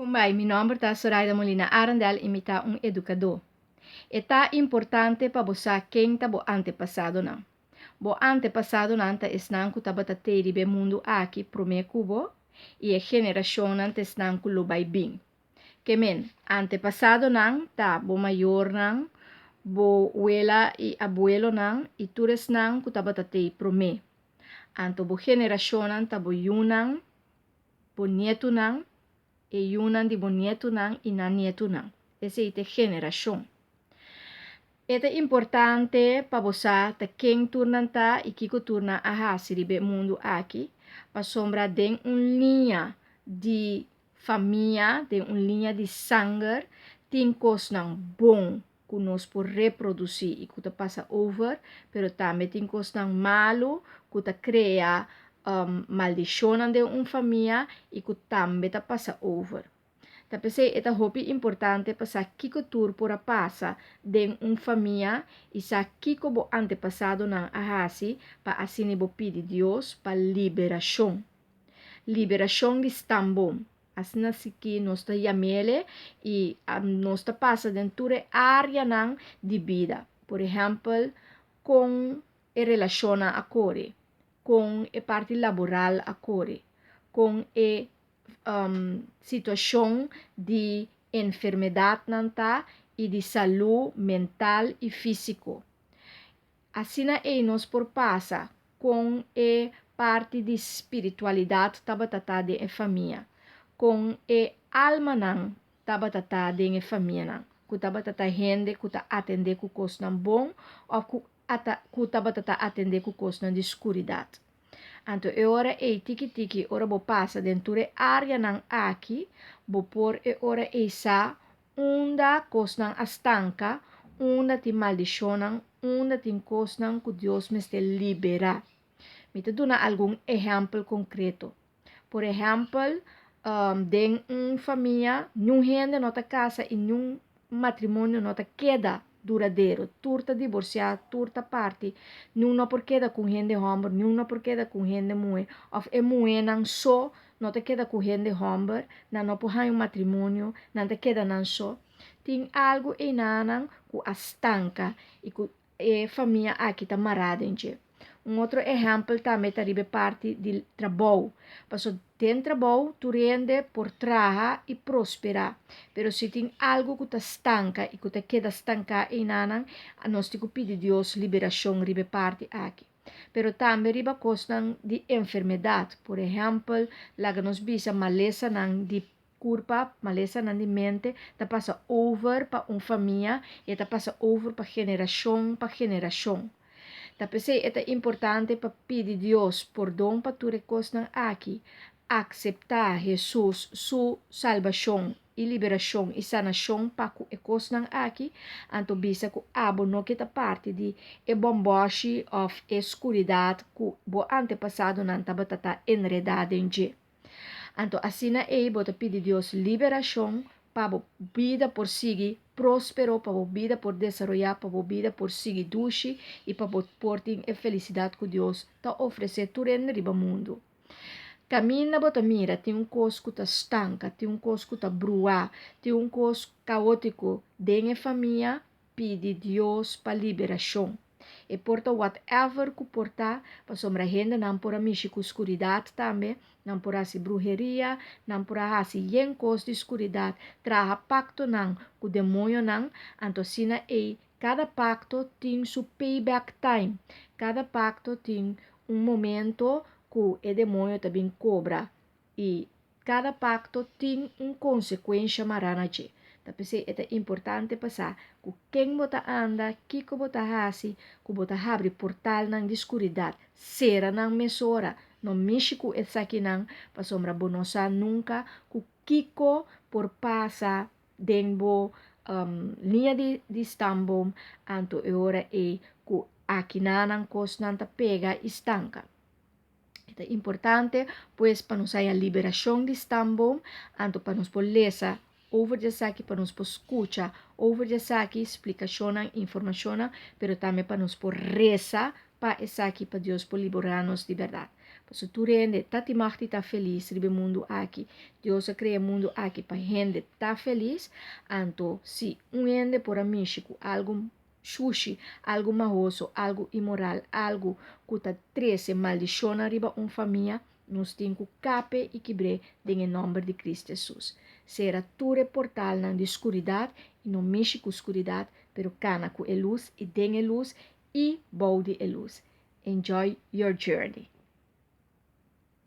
Kumbai, mi nòmber ta Soraida Molina Arendel i mi ta un edukadó. E ta importante pa bo sa ken ta bo antepasadonan. Bo antepasadonan ta esnan ku tabata tei riba e mundu aki promé ku bo i e generashonnan ta esnan ku lo bai bin. Ke men, antepasadonan ta bo mayornan, bo wela i abuelonan i tur esnan ku tabata tei promé. Anto bo generashonnan ta bo yunan, bo nietunan, e yunan di bo nietunan i nan nietunan. Esei ta e generashon. E ta importante pa bo sa ta ken tur nan ta i kiko tur nan a hasi riba e mundu aki, pasobra den un liña di famia, den un liña di sanger, tin kosnan bon ku nos por reprodusí i ku ta pasa over, pero tambe tin kosnan malu ku ta krea maldishonnan den un famia i ku tambe ta pasa over. Ta p'esei e ta hopi importante pa sa kiko tur por a pasa den un famia i sa kiko bo antepasadonan a hasi pa asina bo pidi Dios pa liberashon. Liberashon di stamboom. Asina si ki nos ta yam'ele i nos ta pasa den tur e áreanan di bida. Por ehèmpel, kon e relashonnan a kore, kon e parti laboral a kore, kon e situashon di enfermedatnan ta i di salú mental i físiko. Asina ei nos por pasa kon e parti di spiritualidat tabata ta den e famia, kon e almanan tabata ta den e famianan, ku tabata ta hende ku ta atendé ku kosnan bon òf ku ku tabata ta atendé ku kosnan di skuridat. Anto e ora ei tiki tiki ora bo pasa den tur e áreanan aki, bo por e ora ei sa unda kosnan a stanka, unda tin maldishonnan, unda tin kosnan ku Dios mester liberá. Mi ta duna algun ehèmpel konkreto. Por ehèmpel, den un famia niun hende no ta kasa i niun matrimonio no ta keda duradero. Tur ta diborsiá, tur ta parti. Niun no por keda ku un hende hòmber, niun no por keda ku un hende muhé. Òf e muhénan so no ta keda ku hende hòmber, nan no por haña un matrimonio, nan ta keda nan so. Tin algu einanan ku a stanka i ku e famia aki ta mará den dje. Un otro ehèmpel tambe ta riba e parti di trabou. Paso den trabou tur hende por traha i prosperá, pero si tin algu ku ta stanka i ku ta keda stanká einanan, nos tin ku pidi Dios liberashon riba e parti aki. Pero tambe riba kosnan di enfermedat, por ehèmpel, laga nos bisa malesanan di Kurpa, malesanan di mente ta pasa over pa un famia i e ta pasa over pa generashon pa generashon. Ta p'esei e ta importante pa pidi Dios pordon pa tur e kosnan aki, akseptá Hesus su salbashon i liberashon i sanashon pa ku e kosnan aki, anto bisa ku abo no ke ta parti di e bòmbòshi òf e skuridat ku bo antepasadonan tabata ta enredá den dje. Anto asina ei bo ta pidi Dios liberashon pa bo bida por sigui próspero, pa bo bida por desaroyá, pa bo bida por sigui dushi i pa bo por tin e felisidat ku Dios ta ofresé tur hende riba mundu. Kaminda bo ta mira tin un kos ku ta stanka, tin un kos ku ta bruá, tin un kos kaótiko den e famia, pidi Dios pa liberashon. E por ta whatever ku por ta, pasobra hendenan por a mishi ku skuridat tambe, nan por hasi bruheria, nan por a hasi yen kos di skuridat, traha paktonan ku demoñonan, anto asina ei kada pakto tin su payback time, kada pakto tin un momento ku e demoño ta bin kobra i Kada pakto tin un konsekuensha mará na dje. Ta p'esei e ta importante pa sa ku ken bo ta anda, kiko bo ta hasi, ku bo ta habri portalnan di skuridat. Sera nan mesora. No mishi ku esakinan, pasobra bo no sa nunka ku kiko por pasa den bo liña di stamboom, anto e ora ei ku akinanan kosnan ta pega i stanka. E ta importante pues pa nos haya liberashon di stamboom, anto pa nos por lesa over di esaki, pa nos por skucha over di esaki, splikashonnan, informashonnan, pero tambe pa nos por resa pa esaki, pa Dios por liberá nos di bèrdat. Paso tur hende ta tin mag di ta felis riba e mundu aki. Dios a krea e mundu aki pa hende ta felis. Anto si un hende por a mishi ku algu shushi, algu mahoso, algu imoral, algu ku ta trese maldishonnan riba un famia, nos tin ku kap'e i kibr'é den e nòmber di Kristu Hesus. Sera tur e portalnan di skuridat i no mishi ku skuridat, pero kana ku e lus i den e lus i bou di e lus. Enjoy your journey!